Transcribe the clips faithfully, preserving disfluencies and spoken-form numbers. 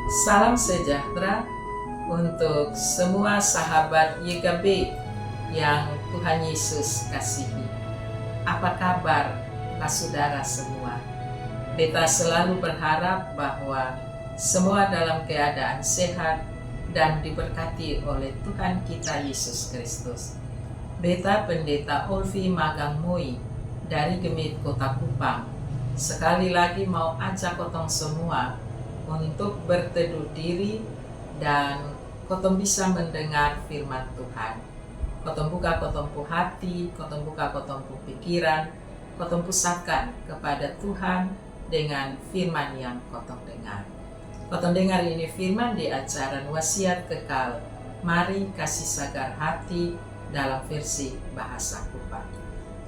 Salam sejahtera untuk semua sahabat Y K B yang Tuhan Yesus kasihi. Apa kabar basudara semua? Beta selalu berharap bahwa semua dalam keadaan sehat dan diberkati oleh Tuhan kita Yesus Kristus. Beta Pendeta Olvi Magang Moi dari Gemit Kota Kupang. Sekali lagi mau ajak kotong semua untuk berteduh diri dan kotong bisa mendengar firman Tuhan. Kotong buka kotong pu hati, kotong buka kotong pu pikiran, kotong pusatkan kepada Tuhan dengan firman yang kotong dengar. Kotong dengar ini firman di ajaran Wasiat Kekal, Mari Kasi Sagar Hati, dalam versi bahasa Kupang.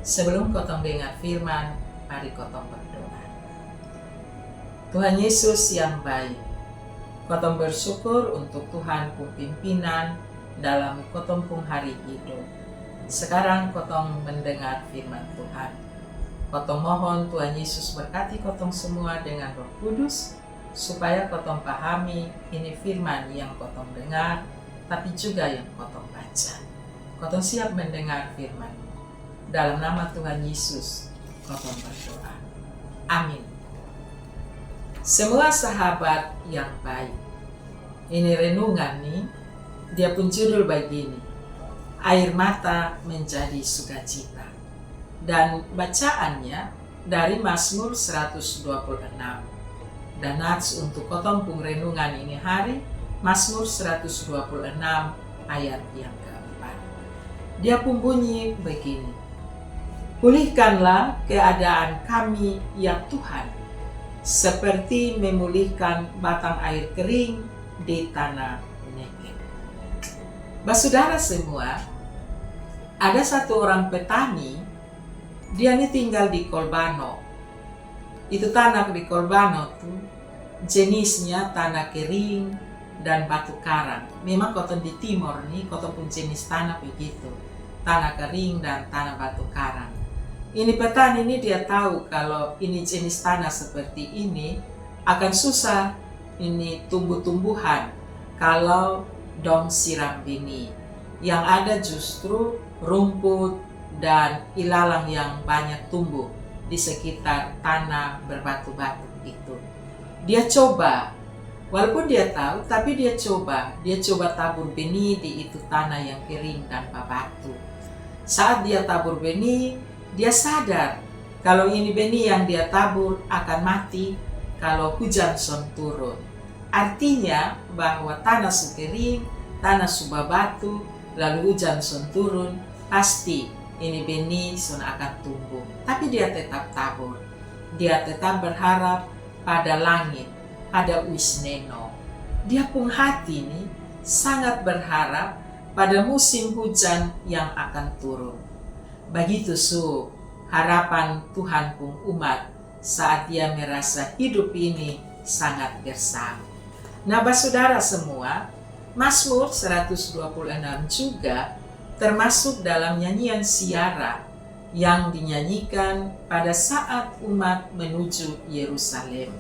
Sebelum kotong dengar firman, mari kotong berdoa. Tuhan Yesus yang baik, kotong bersyukur untuk Tuhan pung pimpinan dalam kotong pung hari hidup. Sekarang kotong mendengar firman Tuhan. Kotong mohon Tuhan Yesus berkati kotong semua dengan Roh Kudus, supaya kotong pahami ini firman yang kotong dengar, tapi juga yang kotong baca. Kotong siap mendengar firman. Dalam nama Tuhan Yesus, kotong berdoa. Amin. Semua sahabat yang baik, ini renungan ni, dia pun judul begini, Air Mata Menjadi Sukacita. Dan bacaannya dari Mazmur seratus dua puluh enam. Dan nats untuk kotong pung renungan ini hari, Mazmur seratus dua puluh enam ayat yang keempat. Dia pun bunyi begini, Pulihkanlah keadaan kami, ya Tuhan, seperti memulihkan batang air kering di tanah Negeb. Basudara semua, ada satu orang petani, dia ni tinggal di Kolbano. Itu tanah di Kolbano tu jenisnya tanah kering dan batu karang. Memang kotong di Timor ni, kotong pung jenis tanah begitu. Tanah kering dan tanah batu karang. Ini petani ni dia tahu kalau ini jenis tanah seperti ini akan susah ini tumbuh-tumbuhan kalau dong siram bini. Yang ada justru rumput dan ilalang yang banyak tumbuh di sekitar tanah berbatu-batu itu. Dia coba, walaupun dia tahu, tapi dia coba. Dia coba tabur beni di itu tanah yang kering dan babatu. Saat dia tabur beni, dia sadar kalau ini beni yang dia tabur akan mati kalau hujan son turun. Artinya bahwa tanah su kering, tanah su babatu, lalu hujan son turun, pasti ini beni son akan tumbuh. Tapi dia tetap tabur. Dia tetap berharap pada langit, pada uis neno. Dia pung hati ni sangat berharap pada musim hujan yang akan turun. Bagitu su harapan Tuhan pung umat saat dia merasa hidup ini sangat gersang. Nah, basudara semua, Mazmur seratus dua puluh enam juga termasuk dalam nyanyian siara yang dinyanyikan pada saat umat menuju Yerusalem.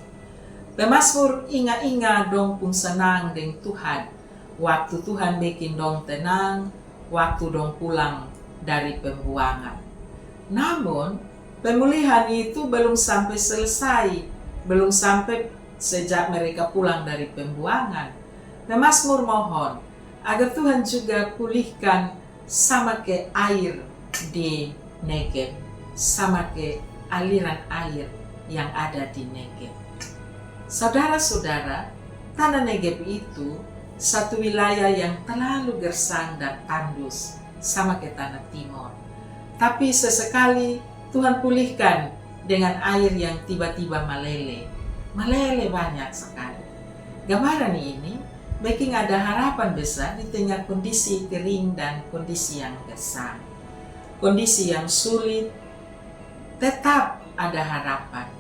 Pemazmur inga-inga dong pung senang deng Tuhan, waktu Tuhan bekin dong tenang, waktu dong pulang dari pembuangan. Namun, pemulihan itu belum sampai selesai, belum sampai sejak mereka pulang dari pembuangan. Pemazmur mohon agar Tuhan juga pulihkan sama ke air di Negeb, sama ke aliran air yang ada di Negeb. Saudara-saudara, tanah Negeb itu satu wilayah yang terlalu gersang dan tandus, sama ke tanah Timor. Tapi sesekali Tuhan pulihkan dengan air yang tiba-tiba malele. Malele banyak sekali. Gambaran ini bikin ada harapan besar di tengah kondisi kering dan kondisi yang gersang. Kondisi yang sulit, tetap ada harapan.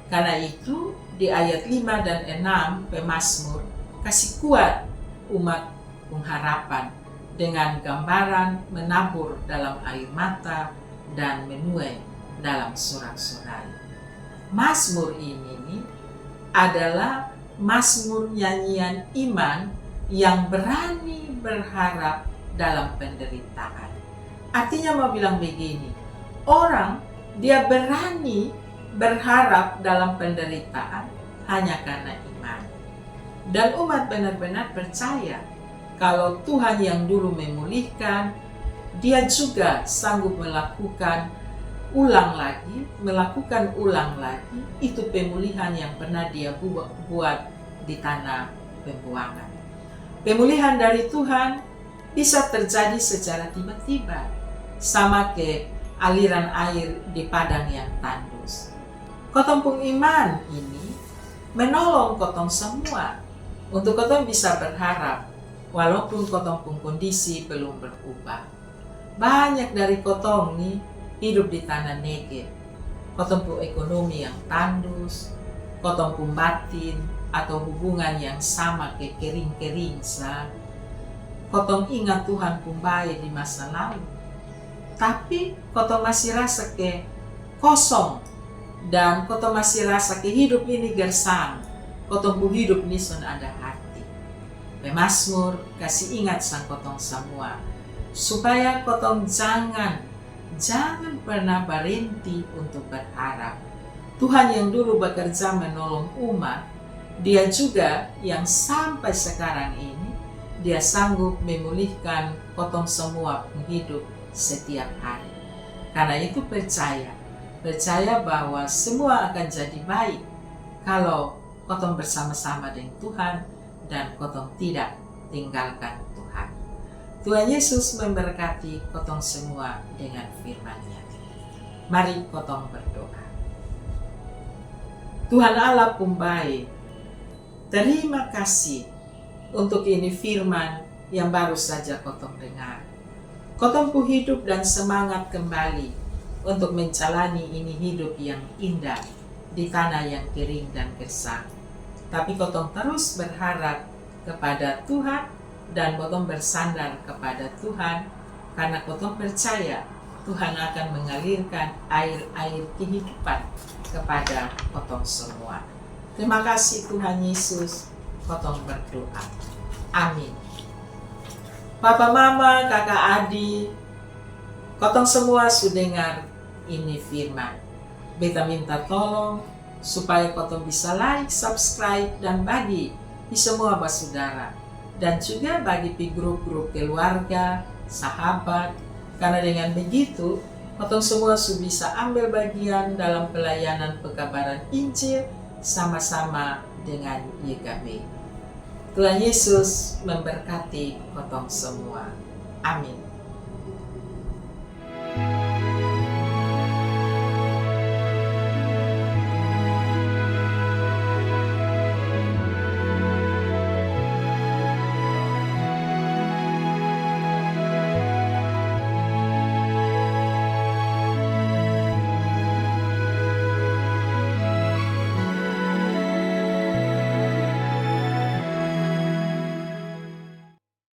Karena itu, di ayat lima dan enam, pemazmur kasih kuat umat pung harapan dengan gambaran menabur dalam air mata dan menuai dalam sorak-sorai. Mazmur ini ni adalah Mazmur nyanyian iman yang berani berharap dalam penderitaan. Artinya mau bilang begini, orang dia berani berharap dalam penderitaan hanya karena iman. Dan umat benar-benar percaya kalau Tuhan yang dulu memulihkan, dia juga sanggup melakukan ulang lagi, melakukan ulang lagi itu pemulihan yang pernah dia buat di tanah pembuangan. Pemulihan dari Tuhan bisa terjadi secara tiba-tiba, sama ke aliran air di padang yang tandus. Kotong pung iman ini menolong kotong semua untuk kotong bisa berharap walaupun kotong pung kondisi belum berubah. Banyak dari kotong ni hidup di tanah Negeb. Kotong pung ekonomi yang tandus, kotong pung batin atau hubungan yang sama ke kering-kering sa. Kotong ingat Tuhan pung bae di masa lalu. Tapi kotong masih rasa ke kosong dan kotong masih rasa ke hidup ini gersang. Kotong pung hidup ni son ada arti. Pemazmur kasi ingat sang kotong semua supaya kotong jangan, jangan pernah berhenti untuk berharap. Tuhan yang dulu bekerja menolong umat, dia juga yang sampai sekarang ini dia sanggup memulihkan kotong semua pung hidup setiap hari. Karena itu percaya, percaya bahwa semua akan jadi baik kalau kotong bersama-sama dengan Tuhan dan kotong tidak tinggalkan Tuhan. Tuhan Yesus memberkati kotong semua dengan firman-Nya. Mari kotong berdoa. Tuhan Allah pung bae, terima kasih untuk ini firman yang baru saja kotong dengar. Kotong pung hidup dan semangat kembali untuk menjalani ini hidup yang indah di tanah yang kering dan gersang. Tapi kotong terus berharap kepada Tuhan dan kotong bersandar kepada Tuhan karena kotong percaya Tuhan akan mengalirkan air-air kehidupan kepada kotong semua. Terima kasih Tuhan Yesus, kotong berdoa. Amin. Papa, mama, kaka, adi, kotong semua su dengar ini firman. Beta minta tolong supaya kotong bisa like, subscribe, dan bagi di semua basudara. Dan juga bagi pi grup-grup keluarga, sahabat. Karena dengan begitu, kotong semua su bisa ambil bagian dalam pelayanan pekabaran Injil sama-sama dengan Y K B. Tuhan Yesus memberkati kotong semua. Amin.